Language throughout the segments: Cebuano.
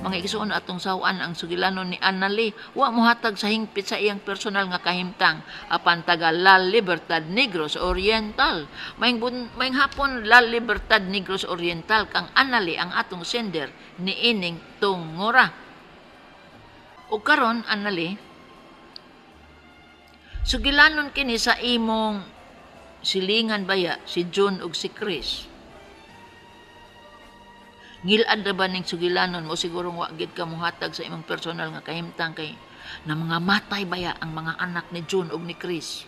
Mga igsuon, atong sawan ang sugilanon ni Annalie. Wa mohatag sa hingpit sa iyang personal nga kahimtang apan taga La Libertad, Negros Oriental. Maayong hapon, La Libertad, Negros Oriental, kang Annalie ang atong sender niining tungura. O karon, Annalie, sugilanon kini sa imong silingan baya, si John ug si Chris. Ngilad ra ba ning sugilanon mo? Siguro wa gid ka mohatag sa imong personal nga kahimtang kay na mga matay baya ang mga anak ni John ug ni Chris.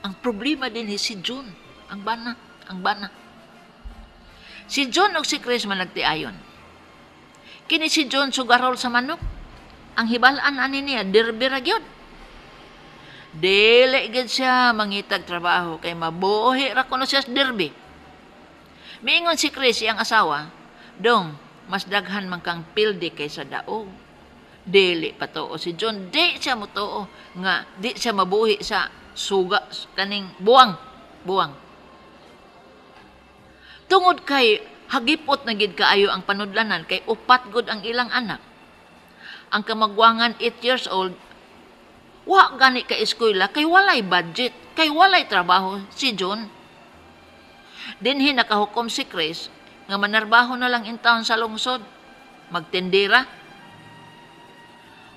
Ang problema din si John, ang bana, ang bana. Si John ug si Chris man nagtiayon. Kini si John, sugarol sa manok. Ang hibal-an ani niya, derby ra gyud. Dili gid siya mangitag trabaho kay mabuhi ra kuno siya sa derby. Miingon si Chris, iyang asawa, "Dong, mas daghan man kang pildi kaysa daog." Dili patuo si John. Di siya motuo nga di siya mabuhi sa suga kaning buwang, buwang. Tungod kay hagipot na gid kaayo ang panudlanan kay upat gud ang ilang anak. Ang kamagwangan, 8 years old, wa gani ka eskwela kay walay budget, kay walay trabaho si John. Dinhi nakahukom si Chris nga manarbaho na lang in town sa lungsod, magtindera.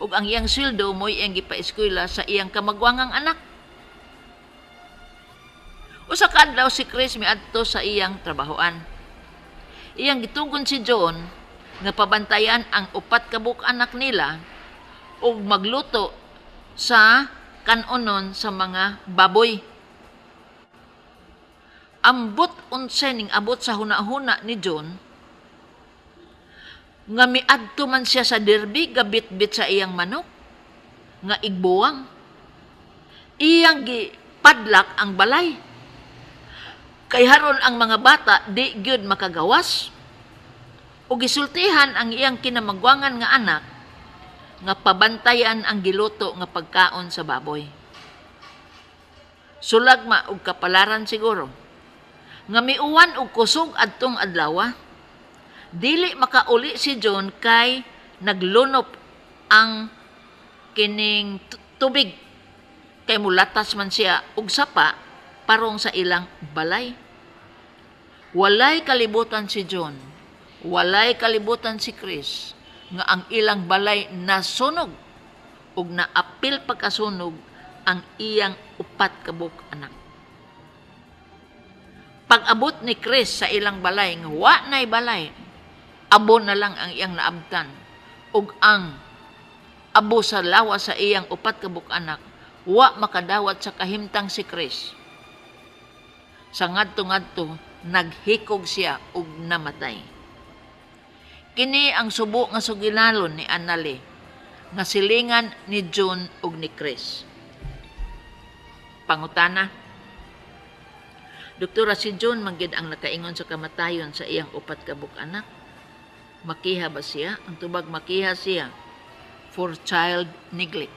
Ug ang iyang sweldo mo'y iyang gipa-eskwela sa iyang kamagwangang anak. Usa ka adlaw, si Chris miadto sa iyang trabahoan. Iyang gitugon si John nga pabantayan ang upat ka buok anak nila ug magluto sa kanonon sa mga baboy. Ambot unsay ning abot sa hunahuna ni John nga miadto man siya sa derby gabitbit sa iyang manok nga igbuwang. Iyang gipadlak ang balay kay haron ang mga bata di gyud makagawas, ug gisultihan ang iyang kinamagwangan nga anak nga pabantayan ang giluto nga pagkaon sa baboy. Sulagma og kapalaran siguro nga miuwan og kusog adtong adlawa. Dili makauli si John kay naglunop ang kining tubig kay mulatas man siya og sapa parong sa ilang balay. Walay kalibutan si John, walay kalibutan si Chris nga ang ilang balay nasunog ug naapil pagkasunog ang iyang upat ka buok anak. Pag-abot ni Chris sa ilang balay, nga wa na'y balay, abo na lang ang iyang naabtan ug ang abo sa lawas sa iyang upat ka buok anak, wa makadawat sa kahimtang si Chris. Sa ngadto-ngadto, naghikog siya ug namatay. Kini ang subo nga sugilanon ni Annalie nga silingan ni John ug ni Chris. Pangutana: Doktora, si John man gid ang nakaingon sa kamatayon sa iyang upat ka buok anak. Makiha ba siya? Ang tubag, makiha siya for child neglect.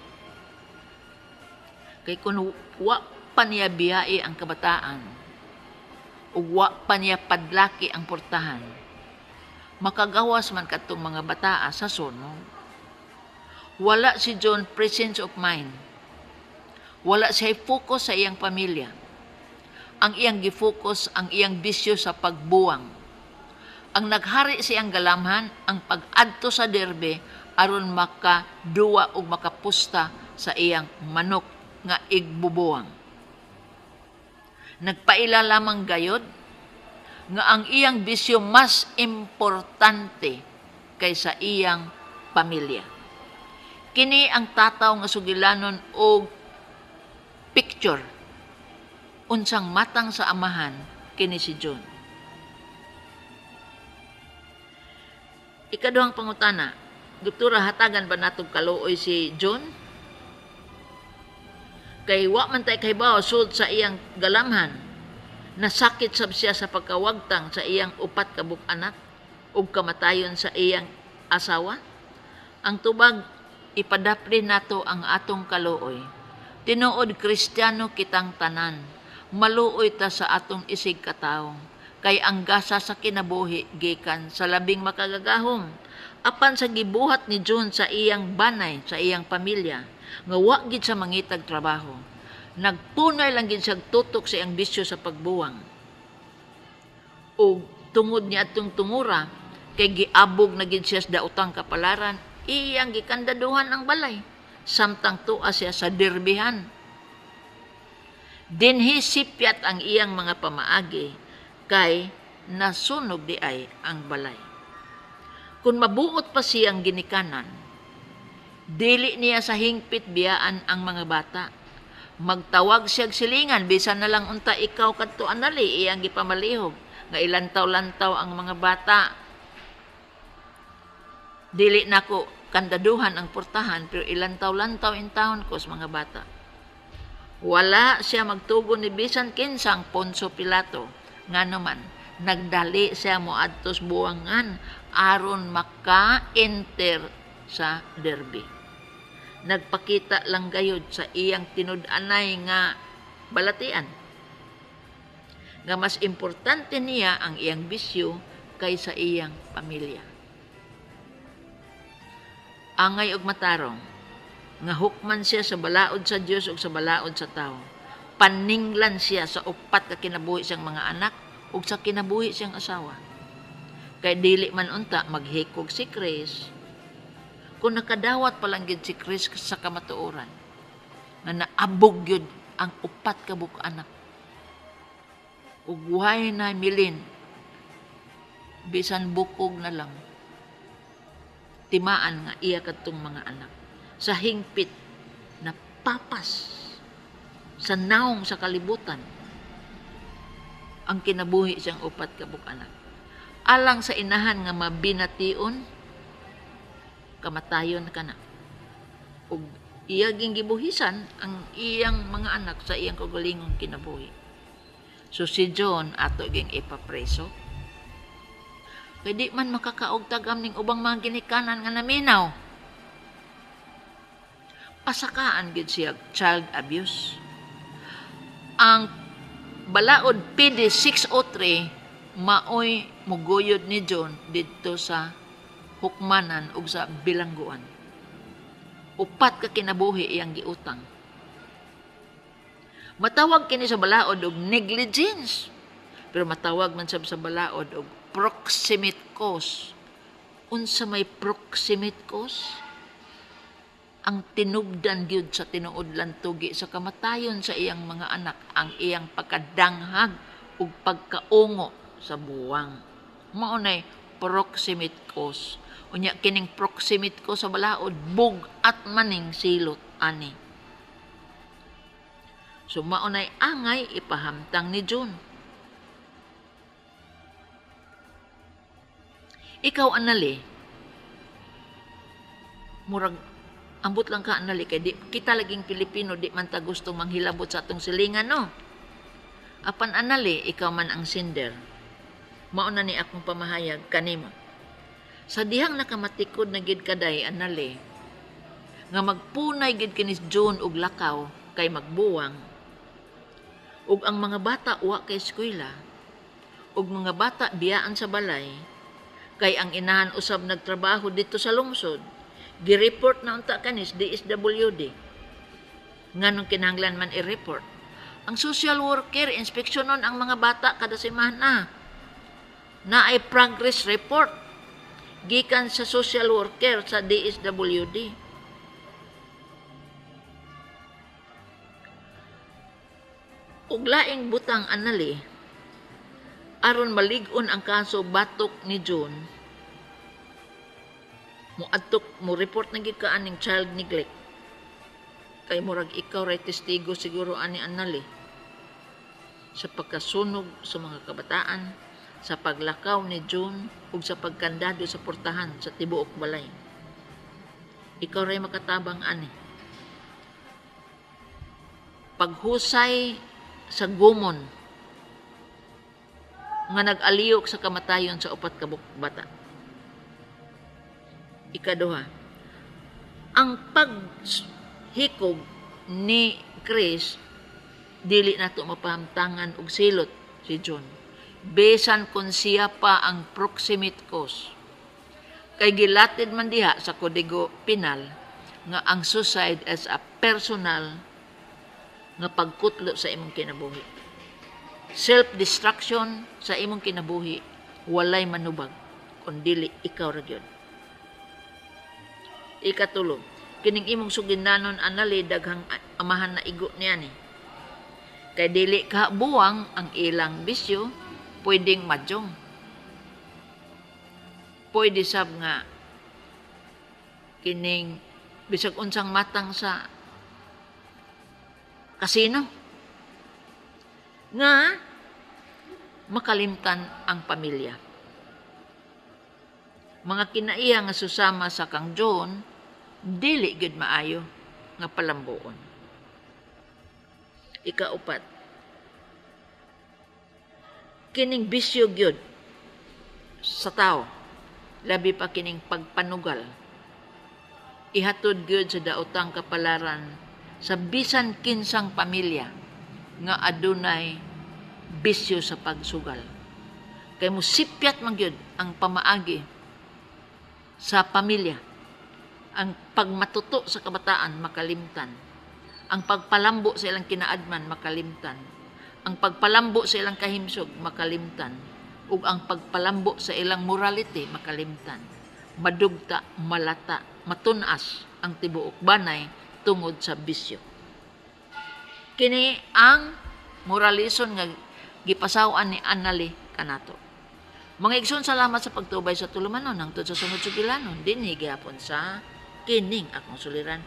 Kay kung wa pa niya biyai ang kabataan, ug wa pa niya padlaki ang portahan, makagawas man kadtong mga bataa sa sunog. Wala si John presence of mind. Wala siya focus sa iyang pamilya. Ang iyang gifocus ang iyang bisyo sa pagbuwang. Ang naghari sa iyang galamhan ang pag-adto sa derby aron makaduwa ug makapusta sa iyang manok nga igbubuwang. Nagpaila lamang gayod nga ang iyang bisyo mas importante kaysa iyang pamilya. Kini ang tataw nga sugilanon og picture unsang matang sa amahan kini si John. Ikaduhang pangutana: Doktora, hatagan ba natong kaluoy si John? Kay wa man tay kahibaw sud sa iyang galamhan. Nasakit sab siya sa pagkawagtang sa iyang upat ka buok anak ug kamatayon sa iyang asawa. Ang tubag, ipadapli nato ang atong kaluoy. Tinuod, Kristiyano kitang tanan. Maluoy ta sa atong isig katawo. Kay ang gasa sa kinabuhi gikan sa Labing Makagagahom. Apan sa gibuhat ni John sa iyang banay, sa iyang pamilya, nga wa gid sa mangitag trabaho. Nagpunay lang gid siya tutok sa iyang bisyo sa pagbuwang. Ug tungod niya atong tungura, kay giabog na gid siya sa daotang kapalaran, iyang gikandaduhan ang balay samtang tua siya sa derbihan. Dinhi sipyat ang iyang mga pamaagi kay nasunog di ay ang balay. Kung mabuot pa siyang ginikanan, dili niya sa hingpit biyaan ang mga bata. Magtawag siyag silingan, bisan na lang unta ikaw kadto anali, iyang gipamalihog nga ilantaw-lantaw ang mga bata. Dili nako kandaduhan ang portahan, pero ilantaw-lantaw intawon ko sa mga bata. Wala siya magtugon ni bisan kinsang Poncio Pilato. Ngano man, nagdali siya moadto sa buwangan aron maka-enter sa derby. Nagpakita lang gayud sa iyang tinud-anay nga balatian nga mas importante niya ang iyang bisyo kaysa iyang pamilya. Angay og matarong nga hukman siya sa balaod sa Dios ug sa balaod sa tawo. Paninglan siya sa upat ka kinabuhi siyang mga anak ug sa kinabuhi siyang asawa. Kay dili man unta maghikog si Chris kung nakadawat pa lang gid si Chris sa kamatuoran nga naabog gyud ang upat ka buok anak ug way na milin, bisan bukog na lang timaan nga iya kadtong mga anak sa hingpit na papas sa naong sa kalibutan ang kinabuhi siyang upat ka buok anak. Alang sa inahan nga mabination, kamatayon kana. Ug iya ging gibuhisan ang iyang mga anak sa iyang kaugalingong kinabuhi. So si John ato ging ipapreso. Kay di man makakaog tagam ning ubang mga ginikanan nga naminaw. Pasakaan gid siya child abuse. Ang balaod PD 603 maoy muguyod ni John didto sa hukmanan ug sa bilangguan. Upat ka kinabuhi iyang giutang. Matawag kini sa balaod og negligence, pero matawag man sab sa balaod og proximate cause. Unsa may proximate cause? Ang tinubdan gyud sa tinuod lantugi sa kamatayon sa iyang mga anak ang iyang pagkadanghag ug pagkaungo sa buwang. Mao nay proximate cause. Unya kining proximate cause sa balaod bug-at maning silot ani. So mao nay angay ipahamtang ni John. Ikaw anali, murag ambot lang ka anali kay di kita laging Pilipino, di man ta gusto manghilabot sa atong silingan, no. Apan anali, ikaw man ang sender. Mao na ni akong pamahayag kanimo. Sa dihang nakamatikod na gid kaday anali, nga magpunay gid kini John og lakaw kay magbuwang, ug ang mga bata wa kay eskwela, ug mga bata biyaan sa balay, kay ang inahan usab nagtrabaho dito sa lungsod, gi-report na unta kanis DSWD. Nganong kinahanglan man i-report? Ang social worker inspeksyonon ang mga bata kada semana. Naay progress report gikan sa social worker sa DSWD. Ug laing butang anali, aron malig-on ang kaso batok ni John, moadtok mo report na gid ka aning child neglect. Kay murag ikaw ray testigo siguro ani anali sa pagkasunog sa mga kabataan, sa paglakaw ni John ug sa pagkandado sa portahan sa tibuok balay. Ikaw ray makatabang ani. Paghusay sa gumon nga nag-aliyok sa kamatayon sa upat ka bata. Ikaduha, ang paghikog ni Chris dili nato mapahamtangan og silot si John. Bisan kung siya pa ang proximate cause. Kay gilatid man diha sa Kodigo Penal nga ang suicide is a personal nga pagkutlo sa imong kinabuhi. Self-destruction sa imong kinabuhi, walay manubag kun dili ikaw ra gyud. Ikatulo, kining imong sugilanon, Anali, daghang amahan na igo niya ni. Kay dili ka buwang ang ilang bisyo, pwedeng mahjong. Pwede sab nga kining bisag unsang matang sa kasino nga makalimtan ang pamilya. Mga kinaiya nga susama sa kang John, dili gyud maayo nga palambuon. Ikaupat, kining bisyo gyud sa tao, labi pa kining pagpanugal, ihatod gyud sa daotang kapalaran sa bisan kinsang pamilya nga adunay bisyo sa pagsugal. Kay musipyat man gyud ang pamaagi sa pamilya. Ang pagmatuto sa kabataan makalimtan. Ang pagpalambo sa ilang kinaadman makalimtan. Ang pagpalambo sa ilang kahimsog makalimtan. Ug ang pagpalambo sa ilang morality makalimtan. Madugta, malata, matunas ang tibuok banay tungod sa bisyo. Kini ang moralison nga gipasaw-an ni Anali kanato. Mga igsoon, salamat sa pagtubay sa tulumanon hangtod sa sunod sugilanon dinhi gihapon sa kining akong suliran.